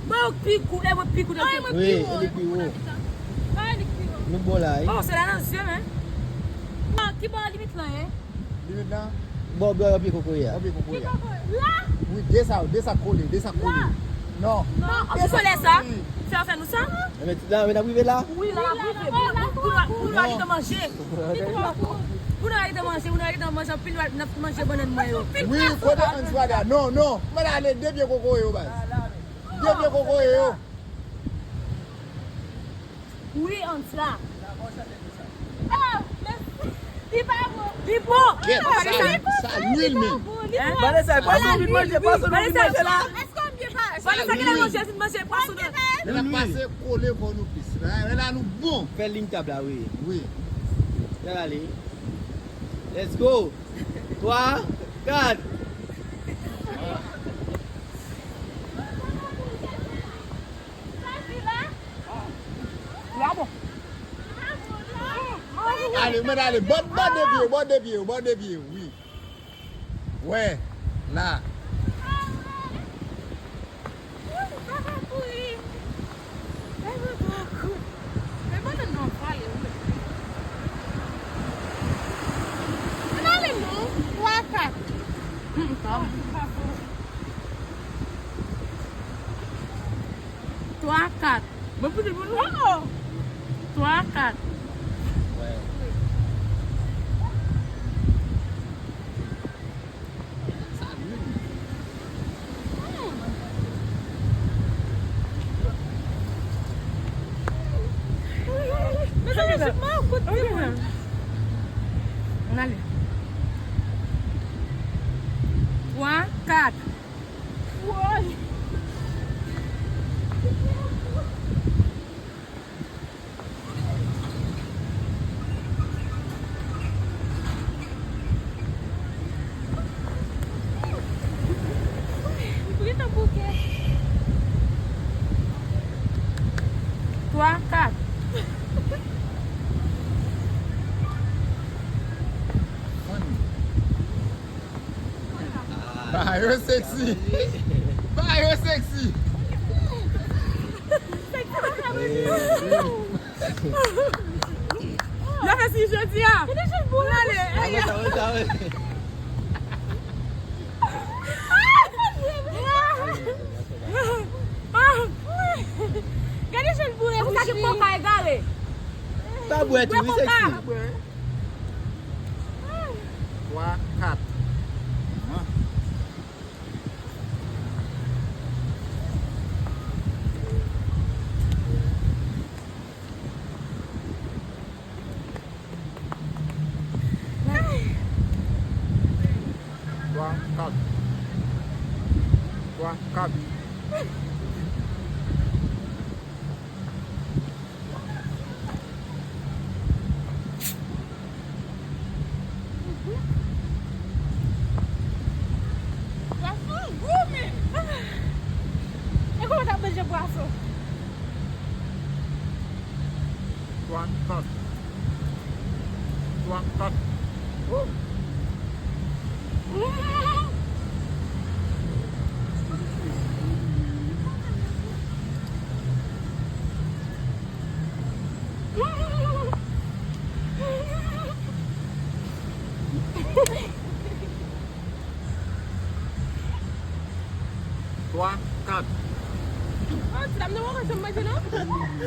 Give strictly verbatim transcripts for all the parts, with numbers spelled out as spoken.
Mwen yo pi kou, e mwen pi kou nan wi, e li pi wo. Nou bon la, wi. Oh, se la nan zye, men. Ah, ki bò limit lan ye? Limit lan? Bò, bò, bò pye kokoye a. Bò pye kokoye a. La? Wi, de sa, de sa kole, de sa kole. La? Non. Non, de sa kole sa. Fè, fè nou sa? Enben, la, men n ap rive la. Wi, la, n ap rive. Pou, pou, pou, pou nou ale nan manje. Pou nou ale nan manje, pou nou ale nan manje, anpil nou al, n ap manje bannann mwen yo. Wi, kote Antiwada? Non, non. Mwen ale de pye kokoye yo, baz. De pye kokoye yo. Wi, Antra. Oh, mèsi. Li pa bon. Li bon. Kèt, sa, sa lwil, men. Vanessa, pwason vin manje, pwason vin manje la. Èske m byen pa? Vanessa, ki la manje, vin manje pwason nan. Lè n ap pase, kole fò nou plis. La, la, nou bon. Fè liy tab la, wi. Wi. Fè l ale. Let's go. Twa, kat. Ale, men ale. Bò, bò de pye, bò de pye, bò de pye, wi. Wè, la. Wi, papa kouri. Papa kouri. Men bannann nan vale, wi. Ann ale non, twa, kat. Hmm, sa bon. Twa, kat. Mwen pote pou nou. Oh! Twa, kat. Wè. Mezanmi, je m'en fous de moi. Ann ale. Twa, kat. Woy. Twa, kat. Ba yo sexy. Ba yo sexy. Yo fè si jodi a. Gade jan l boule. Ale. Gade jan l boule. Pou sa ki koka egare. Pa bwè tou, wi, sexy. Twa, kat. Twa, kat. Twa, kat. Pwason gou, men. E kòman w t ap manje pwason? Twa, kat. Twa, kat. Twa, kat. Ah, ti dam nan, w ap janm manje, non? W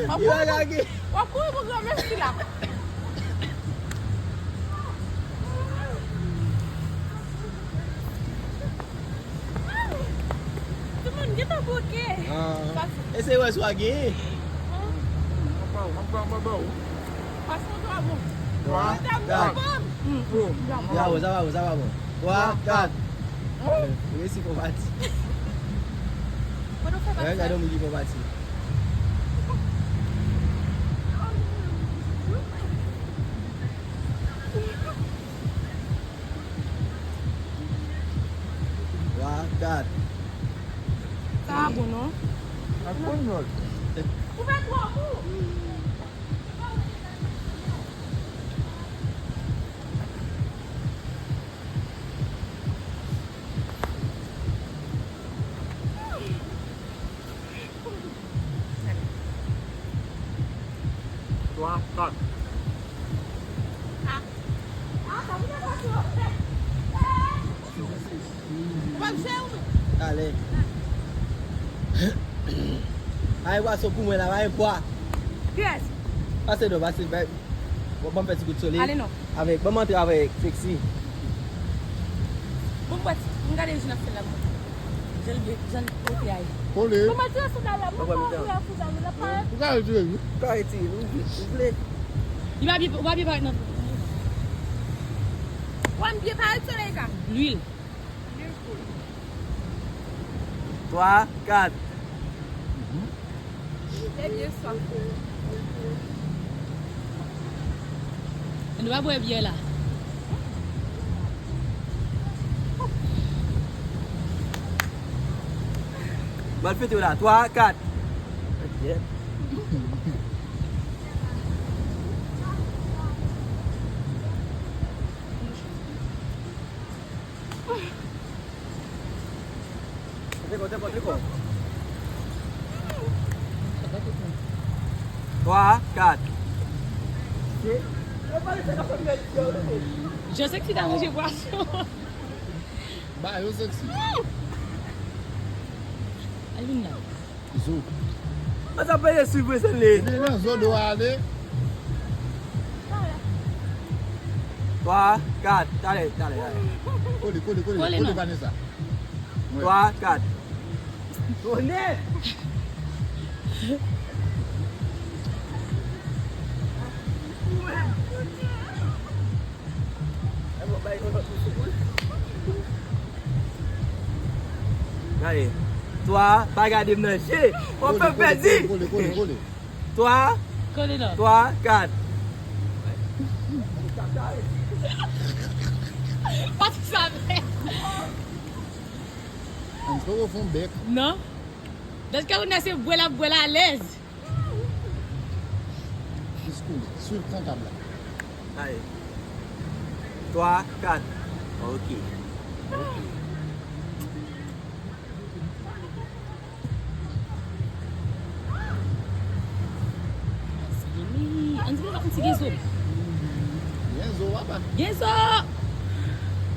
ap kouri pou, w ap kouri pou granmèsi la. Timoun, gentan bouke. Ah. Eseye wè si w a genyen. Mwen ba w, mwen ba w, mwen ba w. Pase yon twa bon. Twa, kat. Sa bon. Sa bon, sa va bon, sa va bon. Twa, kat. Ou resi fon pati. Mwen nou fè pati. Gade yon moun ki fon pati. Twa, kat. Sa a bon, non? Ak panyòl. Ou fè twò gou. Twa, kat. Talè. Ay, bwason pou mwen la, ay, bwa. Kiyès? Pase non, pase, bay. Bon, ban m fè ti kout sole. Ale non. Avèk, ban m antre avèk Sexy. Bon, m wè ti, m gade jan l ap fè la, mwen. Jan l, jan l mete a ye. Kole. Bon, mwen tire sandal la, mwen pa antre a sandal la, pa. Ou ka retire, wi. Ou ka retire, ou vle, ou vle. Li pa byen, ou pa byen parèt nan. Wè m byen parèt, solèy ka. Lwil. Twa, kat. Ebyen, sa. Nou pa bwè byè la. Ban l fete w la. Twa, kat. Twa, kat. Je sais que tu as mangé poisson. Ba yo Sexy. Alina. Zo. An sa peye swiv wi, se li. Men nan zo do a ale. Twa, kat, talè, talè, talè. Kole, kole, kole, kole, Vanessa. Twa, kat. Tonè! Gade. Twa, pa gade m nan je. W ap fè m pèdi. Kole, kole, kole. Twa. Kole non. Twa, kat. Pati sa men. Ann fè w fon bèk. Non. Dèske ou nèse bwè l ap bwè l alèz. Jis koule. Swiv kontab la. Ay. Twa, kat. Ok. Mezanmi, ann di nou pa konn si gen zo. Gen zo, papa. Gen zo!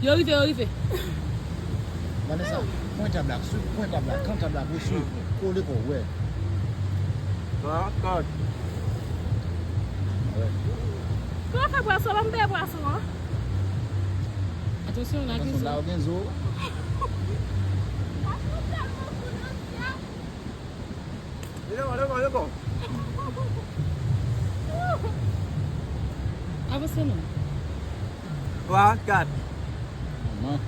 Yo rive, yo rive. Vanessa, pwen tab la, swiv pwen tab la, kan tab la pou swiv, kole kò w, wè. Twa, kat. Wè. Kòman fè pwason? Ban m peye pwason an. Atansyon, la gen zo. Atansyon, la gen zo. Pwason tèlman gwo nan syèl. Leve kò, leve kò, leve kò. Avanse non. Twa, kat. Manman.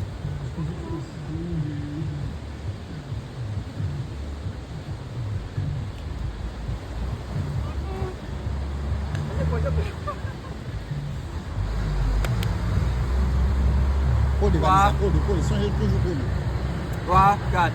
Kole, Vanessa, kole, kole. Sonje toujou kole. Twa, kat.